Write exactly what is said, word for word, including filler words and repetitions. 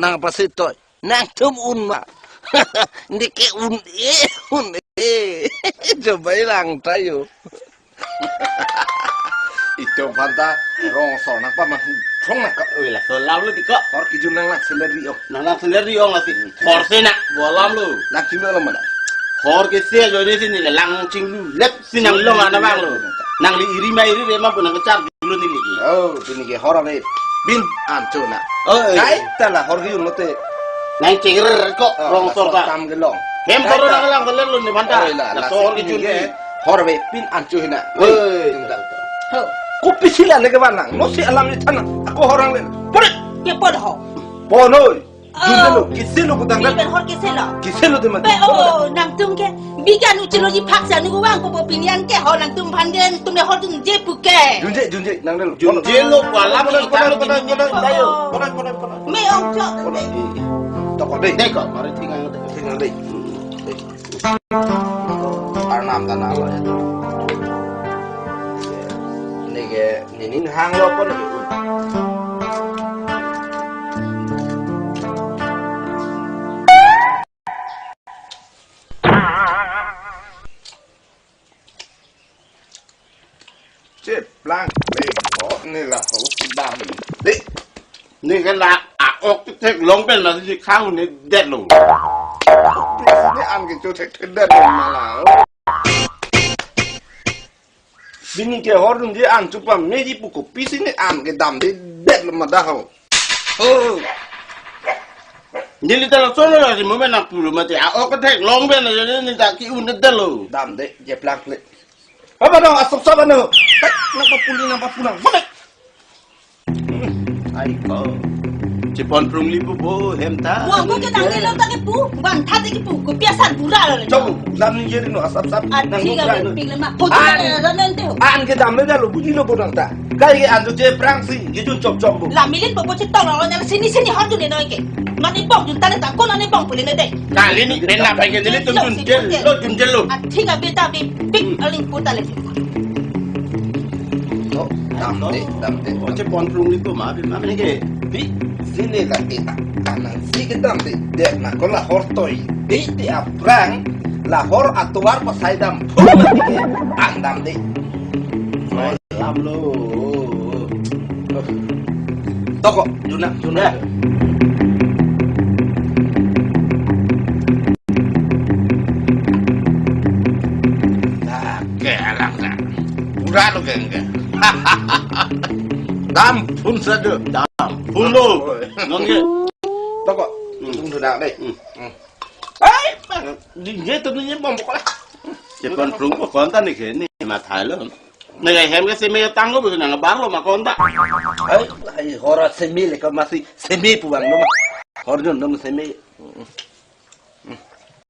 nangpasi toi. Nangtum un ma. Neke un-e, un-e. Coba lang tayo. Itum aphan ta rong asor nangpaman, rong nangkap. Oi, laso alam lo ti ko. Hor kejun nang lak seler ri-ong. Nang lak seler ri-ong lasi. Hor si nang, bo alam lo. Nang kimi alam mana? Hor kese ajoine si neli lang chinglu lep si nanglong anabang lo. Nangli iri ma iri re ma pu nangkechar dulu neli. Oh, pini ke hor ave. Bin an cho na. Oh, eh. Kaita la hor kejun lote. Nang chingrir ko, oh, rong asor ta. Tam kelong. Hem toro nang lang keler lo ni banta. Oh, la, la, la, hor si kejun ke ni. Hor ave, pin an cho hina. Oi. Oi, tum ta. Ho. Kopi sila leke banang. No si alam ni thana. Ako hor nangler. Pore. Ke pon ho. Pon oi. Oh. Jun lo, kisi lo putang kan? Pen hor kisi lo. Kisi lo teman. Pe, oh, nangtum ke. Bikan ucilo ji phak sa nugu bang ko pinian ke ho nangtum phan ke tum le hor dunje pu ke. Dunje, dunje, nang dulu. Dunje lo, wala. Kono, kono, kono, kono, kono, kono, kono, kono. Me ong cho. Kono, eh, eh. Toko dei. Dei ko, mari tinggal dei. Tinggal dei. Arnam tanah lo ya. Neke, nini hang lo pon. Cheplang le, oh, ne la ho bang. Le, ne ke la a-ok theklong pen ma si khang ne det lo. Ne an ke cho thekthedet lo ma la. Bini ke hor dunji an chupa meji pu kopi si ne an ke damdedet lo ma da ho. Oh. Neli ta lason lo si mo me nang pulo mati. A-ok theklong pen na neli ta ke-un det lo. Damde, cheplang le. Apa dong, asok saba no. Tak, nangpapuli, nangpapulang. Mana? Ai ko. Chepon prung li pu bo hem ta. Wa ko ke tang lo ta ke pu. Wan tha ke pu. Kopi asan pura lo. Chobu, lam ni jeri no asap sap. Nang athi ka lo pik le ma. Ko an, ta na nante ho. An ke damde lo, buji lo bo nang ta. Kai ke an tu cheplang si, kejun chop chop bo. La milin bo bo chetong lo nya sini sini hor tu ne noi ke. Mane bong jun ta le ta ko la ne bong pule ne de. Kali ni pen la pai ke neli tum junje lo, junje lo. Athi ka beta bi pik aling puta le. Oh, damde, damde. Oh, chepon prung li ko ma bi ma ne ke. Bi, sini la ke ta. Anang si ke damde. De na ko la hor toi. Bi ti aphrang la hor atovar pasai dam. An damde. Lam lo. Toko, juna, juna. Ke alang ka. Pura lo ke ke. Dam phun saja. Dam phun lo. Nong ke. Toko, hmm, tung juna dei. Hmm. Hmm. Ai, di je tu ni bom ko la. Chepon prung ko konta ni ke ni ma thai lo. Nang hem ke seme tang lo, nang bar lo ma konta. Ai, ai, hor seme le ko masi seme pu bang lo ma. Hor jun lo seme.